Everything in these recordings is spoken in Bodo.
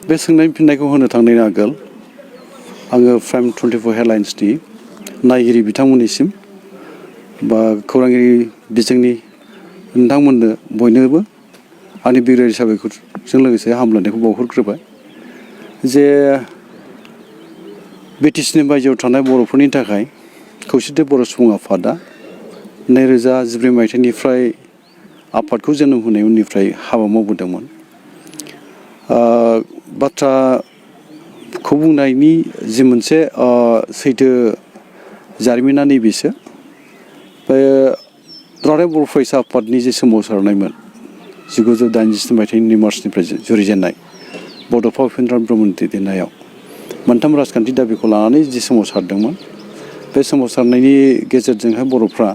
बे सोंनायनि फिननायखौ होनो थांनायनि आगोल आङो प्राइम 24 हेडलाइन्सनि नायगिरि बिथांमोननिसिम बा खौरांगिरि बिजोंनि नोंथांमोननो बयनोबो आंनि बिग्रायारि साबायखरजों लोगोसे हामलायनायखौ बावहरग्रोबाय जे बिटिसिनि बायजोआव थानाय बर'फोरनि थाखाय खौसेथि बर' सुबुं आफादा 2014 मायथाइनिफ्राय आफादखौ जोनोम होनाय उननिफ्राय हाबा मावबोदोंमोन। बाथ्राखौ बुंनायनि जि मोनसे सैथो जारिमिना नैबेसो बे दुलाराय बर' फरायसा आफादनि जे सोमावसारनायमोन 1987 मायथाइनि मार्चनिफ्राय जुरिजेननाय बड'फा उपेन्द्र नाथ ब्रह्मनि दैदेननायाव मोनथाम राजखान्थि दाबिखौ लानानै जि सोमावसारदोंमोन बे सोमावसारनायनि गेजेरजोंहाय बर'फ्रा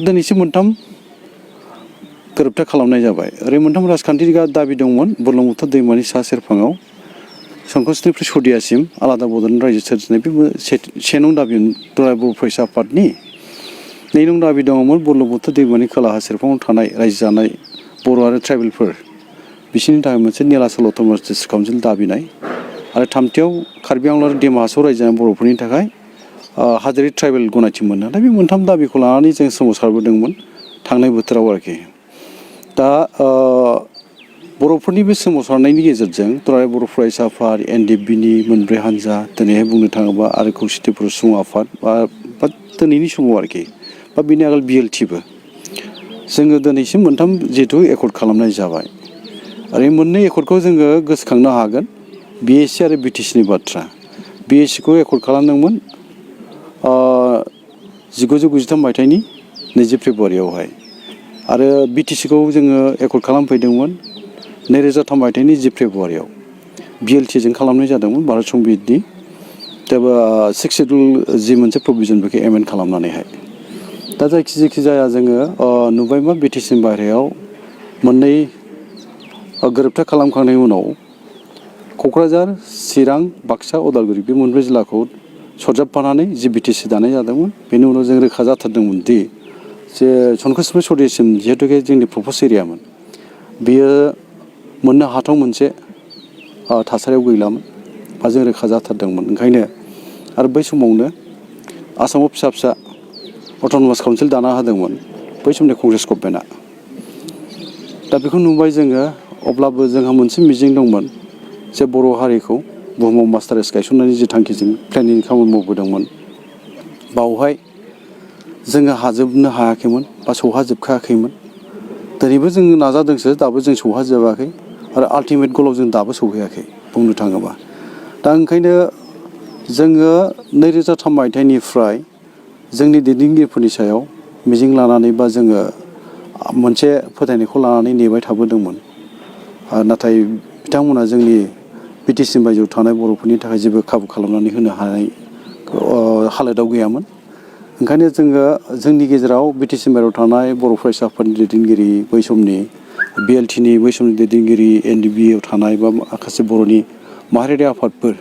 दिनैसिम मोनथाम गोरोबथा खालामनाय जाबाय। ओरै मोनथाम राजखान्थि दाबि दंमोन। बुरलुंबुथुर दैमानि सा सेरफाङाव संकसनिफ्राय सदियासिम आलादा बड'लेण्ड रायजो सोरजिनाय बे से नं दाबि दुलाराय बर' फरायसा आफादनि 2 नं दाबि दङमोन बुरलुंबुथुर दैमानि खोलाहा सेरफाङाव थानाय रायजो जानाय बर' आरो ट्राइबेलफोर बिसोरनि थाखाय मोनसे निलाचल अट'नमास डिस्ट्रिक्ट काउन्सिल दाबिनाय आरो थामथियाव कार्बि आंलं आरो डिमा हासाव रायजो जानाय बर'फोरनि थाखाय हादोरारि ट्राइबेल गनायथि मोननाय बे मोनथाम दाबिखौ लानानै जों सोमावसारबोदोंमोन थांनाय बोथोराव आरोखि। दा बर'फोरनि बे सोमावसारनायनि गेजेरजों दुलाराय बर' फरायसा आफाद NDPनि मोनब्रै हान्जा दिनैहाय बुंनो थाङोबा आरो खौसेथि बर' सुबुं आफाद बा दिनैनि समाव आरोखि बा बिनि आगोल BLTबो जोङो दिनैसिम मोनथाम जिहेथु एकर्ड खालामनाय जाबाय आरो मोननै एकर्डखौ जोङो गोसोखांनो हागोन BSC आरो BTCनि बाथ्रा। BSCखौ एकर्ड खालामदोंमोन 1993 मायथाइनि 20 फेब्रुवारियावहाय आरो BTCखौ जोङो एकर्ड खालामफैदोंमोन 2003 मायथाइनि 10 फेब्रुवारियाव BLTजों खालामनाय जादोंमोन भारत संबिजितनि दा 6 सिडुल जि मोनसे प्रभिजन बेखौ एमेन्ड खालामनानैहाय। दा जायखि जाया जोङो नुबाय मा BTCनि बाहेरायाव मोननै गोरोबथा खालामखांनायनि उनाव क'क्राझार, चिरां, बाक्सा, उदालगुरि बे मोनब्रै जिल्लाखौ सरजाबफानानै जि BTC दानाय जादोंमोन बेनि उनाव जों रोखा जाथारदोंमोन दि जे संकसनिफ्राय सदियासिम जिहेतुके जोंनि प्रप'ज एरियामोन बेयो मोननो हाथाव मोनसे थासारियाव गैलामोन बा जों रोखा जाथारदोंमोन। ओंखायनो आरो बै समावनो आसामाव फिसा फिसा अट'नमास काउन्सिल दाना होदोंमोन बै समनि कंग्रेस गभर्नमेन्टआ। दा बेखौ नुबाय जोङो अब्लाबो जोंहा मोनसे मिजिं दंमोन जे बर' हारिखौ बुहुमाव मास्टार रेस गायसननायनि जि थांखिजों प्लेनिं खामानि मावबोदोंमोन बावहाय जोङो हाजोबनो हायाखैमोन बा सौहाजोबखायाखैमोन। दिनैबो जों नाजादोंसो दाबो जों सौहाजोबाखै आरो आल्टिमेट गलाव जों दाबो सौहैयाखै बुंनो थाङोबा। दा ओंखायनो जोङो 2003 मायथाइनिफ्राय जोंनि दैदेनगिरिफोरनि सायाव मिजिं लानानै बा जोङो मोनसे फोथायनायखौ लानानै नेबाय थाबोदोंमोन। नाथाय बिथांमोना जोंनि BTCनि बायजोआव थानाय बर'फोरनि थाखाय जेबो खाबु खालामनानै होनो हानाय हालोदाव गैयामोन। ओंखायनो जोङो जोंनि गेजेराव BTCनि बायजोआव थानाय बर' फरायसा आफादनि दैदेनगिरि बै समनि BLTनि बै समनि दैदेनगिरि NDPआव थानाय बा माखासे बर'नि माहारियारि आफादफोर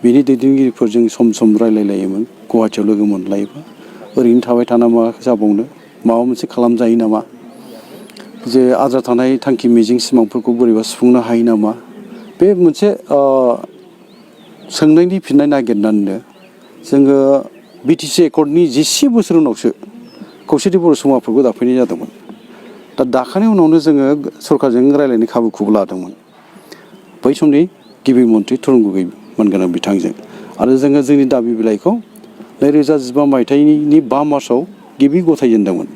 बिनि दैदेनगिरिफोरजों सम सम रायलायलायोमोन गुवाहाटियाव लोगो मोनलायोबा ओरैनो थाबाय थाना मा जाबावनो माबा मोनसे खालामजायो नामा जे आद्रा थानाय थांखि मिजिं सिमांफोरखौ बोरैबा सुफुंनो हायो नामा बे मोनसे सोंनायनि फिननाय नागिरनानैनो जोङो BTC एकर्डनि 10 बोसोर उनावसो खौसेथि बर' सुबुं आफादखौ दाफैनाय जादोंमोन। दा दाखानाय उनावनो जोङो सरकारजों रायलायनो खाबुखौबो लादोंमोन बै समनि गिबि मन्थ्रि थुरुंग गगৈ मोनगोनां बिथांजों आरो जोङो जोंनि दाबि बिलाइखौ 2015 मायथाइनि 5 मार्चआव गिबि गथायजेनदोंमोन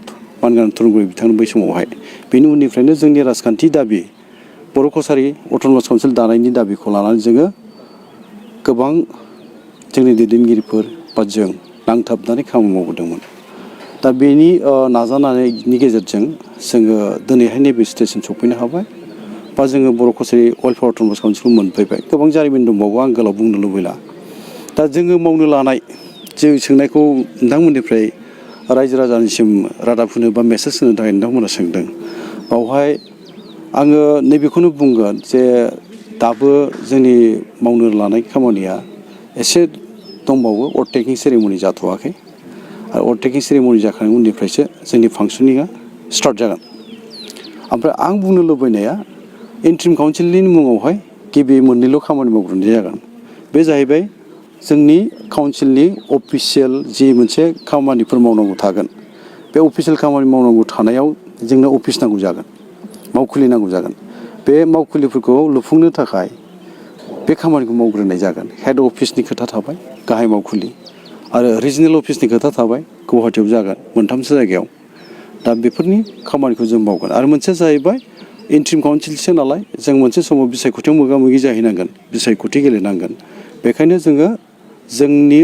मानगोनां थुरुंग गगৈ बिथांनो बै समावहाय। बेनि उननिफ्रायनो जोंनि राजखान्थि दाबि बर' कसारि अट'नमास काउन्सिल दानायनि दाबिखौ लानानै जोङो गोबां जोंनि दैदेनगिरिफोर बा जों नांथाबनानै खामानि मावबोदोंमोन। दा बेनि नाजानायनि गेजेरजों जोङो दिनैहाय नैबे स्टेजसिम सफैनो हाबाय बा जोङो बर' कसारि वेलफेयार अट'नमास काउन्सिलखौ मोनफैबाय। गोबां जारिमिन दंबावो आं गोलाव बुंनो लुबैला। दा जोङो मावनो लानाय जे सोंनायखौ नोंथांमोननिफ्राय रायजो राजानिसिम रादाब होनो बा मेसेज होनो थाखाय नोंथांमोना सोंदों बावहाय आङो नैबेखौनो बुंगोन जे दाबो जोंनि मावनो लानाय खामानिया एसे दंबावो अरटेकिं सेरेमनि जाथ'वाखै आरो अरटेकिं सेरेमनि जाखांनायनि उननिफ्रायसो जोंनि फांसनिंआ स्टार्ट जागोन। ओमफ्राय आं बुंनो लुबैनाया इन्ट्रिम काउन्सिलनि मुङावहाय गिबि मोननैल' खामानि मावग्रोनाय जागोन। बे जाहैबाय जोंनि काउन्सिलनि अफिसियेल जि मोनसे खामानिफोर मावनांगौ थागोन। बे अफिसियेल खामानि मावनांगौ थानायाव जोंनो अफिस नांगौ जागोन, मावखुलि नांगौ जागोन। बे मावखुलिफोरखौ लुफुंनो थाखाय बे खामानिखौ मावग्रोनाय जागोन। हेड अफिसनि खोथा थाबाय, गाहाय मावखुलि, आरो रिजनेल अफिसनि खोथा थाबाय, गुवाहाटियाव जागोन, मोनथामसो जायगायाव। दा बेफोरनि खामानिखौ जों मावगोन। आरो मोनसेया जाहैबाय इन्ट्रिम काउन्सिलसो नालाय, जों मोनसे समाव बिसायख'थियाव मोगा मोगि जाहैनांगोन, बिसायख'थि गेलेनांगोन। बेखायनो जोङो जोंनि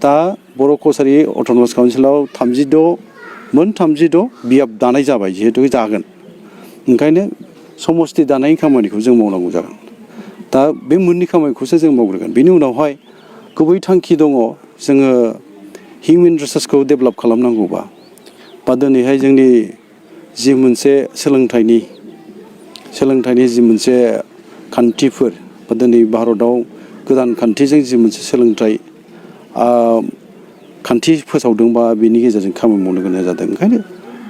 दा बर' कसारि अट'नमास काउन्सिलाव 36 बियाब दानाय जाबाय, जिहेतु जागोन। ओंखायनो समस्ति दानायनि खामानिखौ जों मावनांगौ जागोन। दा बे मोननै खामानिखौसो जों मावग्रोगोन। बेनि उनावहाय गुबै थांखि दङ, जोङो हिउमेन रिसर्सखौ डेभेलप खालामनांगौबा, बा दिनैहाय जोंनि जि मोनसे सोलोंथाइनि जि मोनसे खान्थिफोर, बा दिनै भारतआव गोदान खान्थिजों जि मोनसे सोलोंथाइ खान्थि फोसावदों, बा बेनि गेजेरजों खामानि मावनो गोनां जादों। ओंखायनो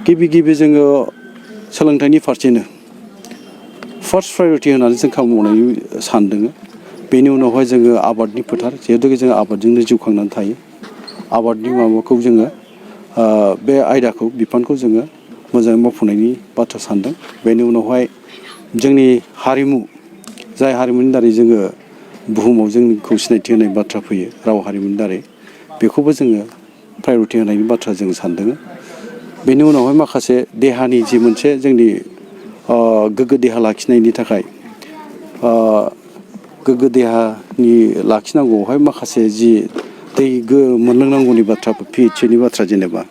गिबि जोङो सोलोंथाइनि फारसेनो फार्स्ट प्रायरिटि होनानै जों खामानि मावनायनि सानदों। बेनि उनावहाय जोङो आबादनि फोथार, जिहेतु जों आबादजोंनो जिउ खांनानै थायो। आबादनि माबाखौ जोङो बे आयदाखौ, बिफानखौ जोङो मोजाङै मावफुंनायनि बाथ्रा सानदों। बेनि उनावहाय जोंनि हारिमु, जाय हारिमुनि दारै जोङो बुहुमाव जोंखौ सिनायथि होनाय बाथ्रा फैयो, राव हारिमुनि दारै, बेखौबो जोङो प्रायरिटि होनायनि बाथ्रा जों सानदों। बेनि उनावहाय माखासे देहानि जि मोनसे जोंनि गोग्गो देहा लाखिनायनि थाखाय, गोग्गो देहानि लाखिनांगौआवहाय माखासे जि दै मोनलोंनांगौनि बाथ्रा, PHCनि बाथ्रा, जेनेबा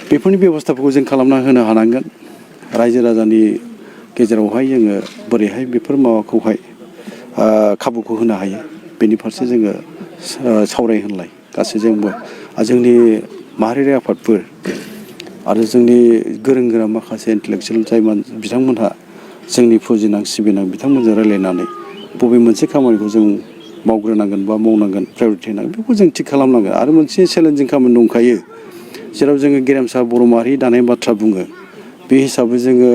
बेफोरनि बेब'स्थाफोरखौ जों खालामना होनो हानांगोन। रायजो राजानि गेजेरावहाय जोङो बोरैहाय बेफोर माबाखौहाय खाबुखौ होनो हायो, बेनि फारसे जोङो सावरायहोलाय गासैजोंबो, जोंनि माहारियारि आफादफोर आरो जोंनि गोरों गोरा माखासे इन्टेलेक्सुयेल जाय बिथांमोनहा जोंनि फुजिनां सिबिनां, बिथांमोनजों रायज्लायनानै बबे मोनसे खामानिखौ जों मावग्रोनांगोन बा मावनांगोन, प्रायरिटि होनांगोन, बेखौ जों थिग खालामनांगोन। आरो मोनसे चेलेन्जिं खामानि दंखायो, जेराव जोङो गेरेमसा बर' माहारि दानाय बाथ्रा बुङो। बे हिसाबै जोङो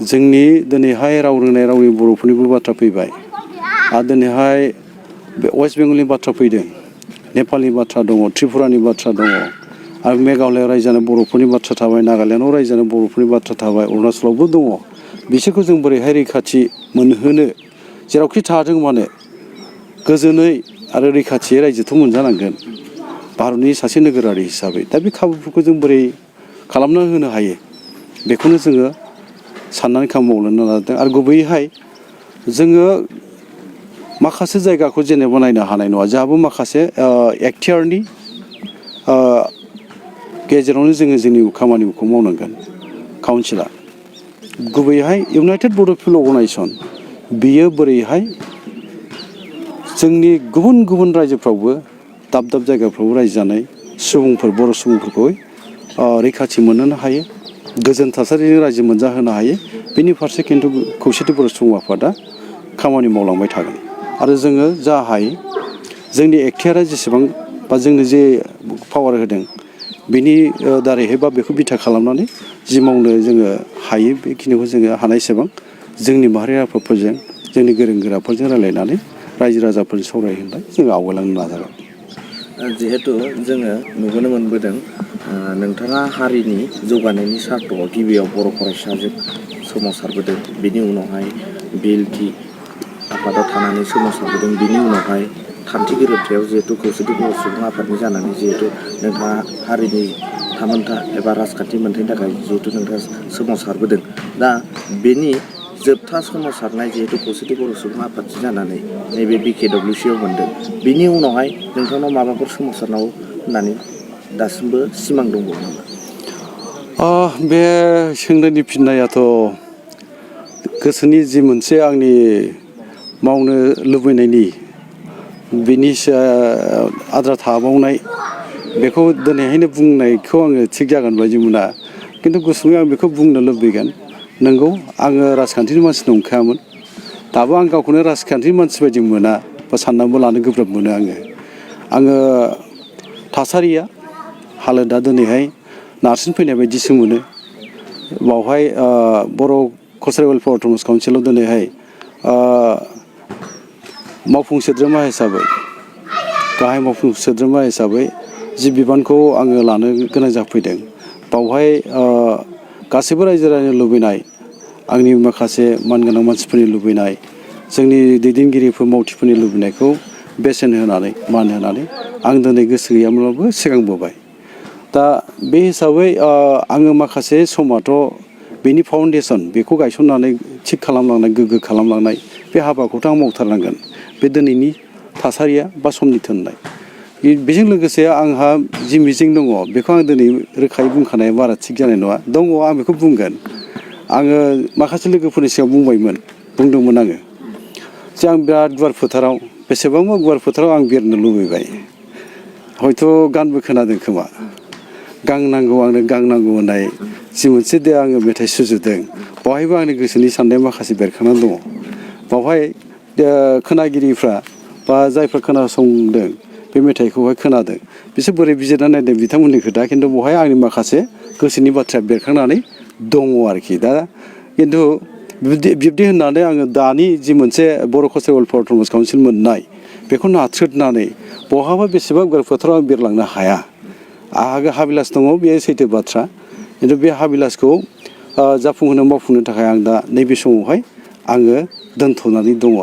जोंनि दिनैहाय राव रोंनाय रावनि बर'फोरनिबो बाथ्रा फैबाय, आरो दिनैहाय बे वेस्ट बेंगलनि बाथ्रा फैदों, नेपालनि बाथ्रा दङ, त्रिपुरानि बाथ्रा दङ, आरो मेघालयआव रायजो जानाय बर'फोरनि बाथ्रा थाबाय, नागालेण्डआव रायजो जानाय बर'फोरनि बाथ्रा थाबाय, अरुणाचलावबो दङ। बिसोरखौ जों बोरैहाय रैखाथि मोनहोनो, जेरावखि थादों मानो गोजोनै आरो रैखाथियै रायजोथ' मोनजानांगोन भारतनि सासे नोगोरारि हिसाबै। दा बे खाबुफोरखौ जों बोरै खालामना होनो हायो, बेखौनो जोङो साननानै खामानि मावनो लादों। आरो गुबैयैहाय जोङो माखासे जायगाखौ जेनेबा नायनो हानाय नङा, जोंहाबो माखासे एक्टियारनि गेजेरावनो जोङो जोंनि खामानिखौ मावनांगोन। काउन्सिला गुबैयैहाय इउनाइटेड बड' फिल्ड अर्गेनाइजेसन, बियो बोरैहाय जोंनि गुबुन गुबुन रायजोफ्रावबो, दाब दाब जायगाफ्रावबो रायजो जानाय सुबुंफोर, बर' सुबुंफोरखौ रैखाथि मोनहोनो हायो, गोजोन थासारिजों रायजो मोनजाहोनो हायो, बेनि फारसे खिन्थु खौसेथि बर' सुबुं आफादा खामानि मावलांबाय थागोन। आरो जोङो जा हायो, जोंनि एक्टियारा जेसेबां, बा जोंनो जे पावार होदों, बेनि दारैहाय बा बेखौ बिथा खालामनानै जि मावनो जोङो हायो, बेखिनिखौ जोङो हानायसेबां जोंनि माहारि आफादफोरजों, जोंनि गोरों गोराफोरजों रायज्लायनानै रायजो राजाफोरजों सावरायहोनाय जोङो आवगायलांनो नाजागोन। जिहेथु जोङो नुबोनो मोनबोदों, नोंथाङा हारिनि जौगानायनि सार्थ'आव गिबियाव बर' फरायसाजों सोमावसारबोदों, बिनि उनावहाय BLT आफादाव थानानै सोमावसारबोदों, बिनि उनावहाय थामथि गोरोबथायाव जिहेतु खौसेथि बर' सुबुं आफादनि जानानै जिहेतु नोंथाङा हारिनि थामोनथा एबा राजखान्थि मोन्थायनि थाखाय जिहेतु नोंथाङा सोमावसारबोदों। दा बेनि जोबथा सोमावसारनाय जिहेतु खौसेथि बर' सुबुं आफादजों जानानै नैबे BKWAC मोनदों, बिनि उनावहाय नोंथांनाव माबाफोर सोमावसारनांगौ होननानै दासिमबो सिमां दंबावो नामा? बे सोंनायनि फिननायाथ' गोसोनि जि मोनसे आंनि मावनो लुबैनायनि बिनि आद्रा थाबावनाय, बेखौ दिनैहायनो बुंनायखौ आङो थिग जागोन बायदि मोना। खिन्थु गुसुङै आं बेखौ बुंनो लुबैगोन, नंगौ आङो राजखान्थिनि मानसि नंखायामोन, दाबो आं गावखौनो राजखान्थिनि मानसि बायदि मोना, बा साननानैबो लानो गोब्राब मोनो। आङो थासारिया, हालोदा दिनैहाय नारसिनफैनाय बायदिसो मोनो। बावहाय बर' कसारि वेलफेयार अट'नमास काउन्सिलाव दिनैहाय मावफुं सोद्रोमा हिसाबै गाहाय मावफुं सोद्रोमा हिसाबै जि बिबानखौ आङो लानो गोनां जाफैदों बावहाय गासैबो रायजो राजानि लुबैनाय आंनि माखासे मानगोनां मानसिफोरनि लुबैनाय जोंनि दैदेनगिरिफोर मावथिफोरनि लुबैनायखौ बेसेन होनानै मान होनानै आं दिनै गोसो गैयामोनब्लाबो सिगांबोबाय दा बे हिसाबै आङो माखासे समाथ' बेनि फाउन्डेसन बेखौ गायसननानै थिग खालामलांनाय गोग्गो खालामलांनाय बे हाबाखौथ' आं मावथारनांगोन बे दिनैनि थासारिया बा समनि थिननाय बेजों लोगोसे आंहा जि मिजिं दङ बेखौ आं दिनै रोखायै बुंखानाया बारा थिग जानाय नङा दङ आं बेखौ बुंगोन आङो माखासे लोगोफोरनि सिगाङाव बुंदोंमोन आङो जे आं बिराद गुवार फोथाराव बेसेबांबा गुवार फोथाराव आं बिरनो लुबैबाय हयथ' गानबो खोनादों खोमा गां नांगौ आंनो गां नांगौ होननाय जि मोनसे आङो मेथाइ सुजुदों बेवहायबो आंनि गोसोनि साननाया माखासे बेरखांनानै दङ बावहाय खोनागिरिफ्रा बा जायफ्रा खोनासंदों बे मेथाइखौहाय खोनादों बिसोर बोरै बिजिरना नायदों बिथांमोननि खोथा खिन्थु बेवहाय आंनि माखासे गोसोनि बाथ्राया बेरखांनानै दङ आरोखि दा खिन्थु बिब्दि होननानै आङो दानि जि मोनसे बर' कालचारेल वेलफेयार अट'नमास काउन्सिल मोननाय बेखौ नाथ्रोदनानै बहाबा बेसेबा गुवार फोथाराव आं बिरलांनो हाया आंहा हाबिलास दङ बेयो सैथो बाथ्रा खिन्थु बे हाबिलासखौ मावफुंनो थाखाय आं दा नैबे समावहाय आङो दोनथ'नानै दङ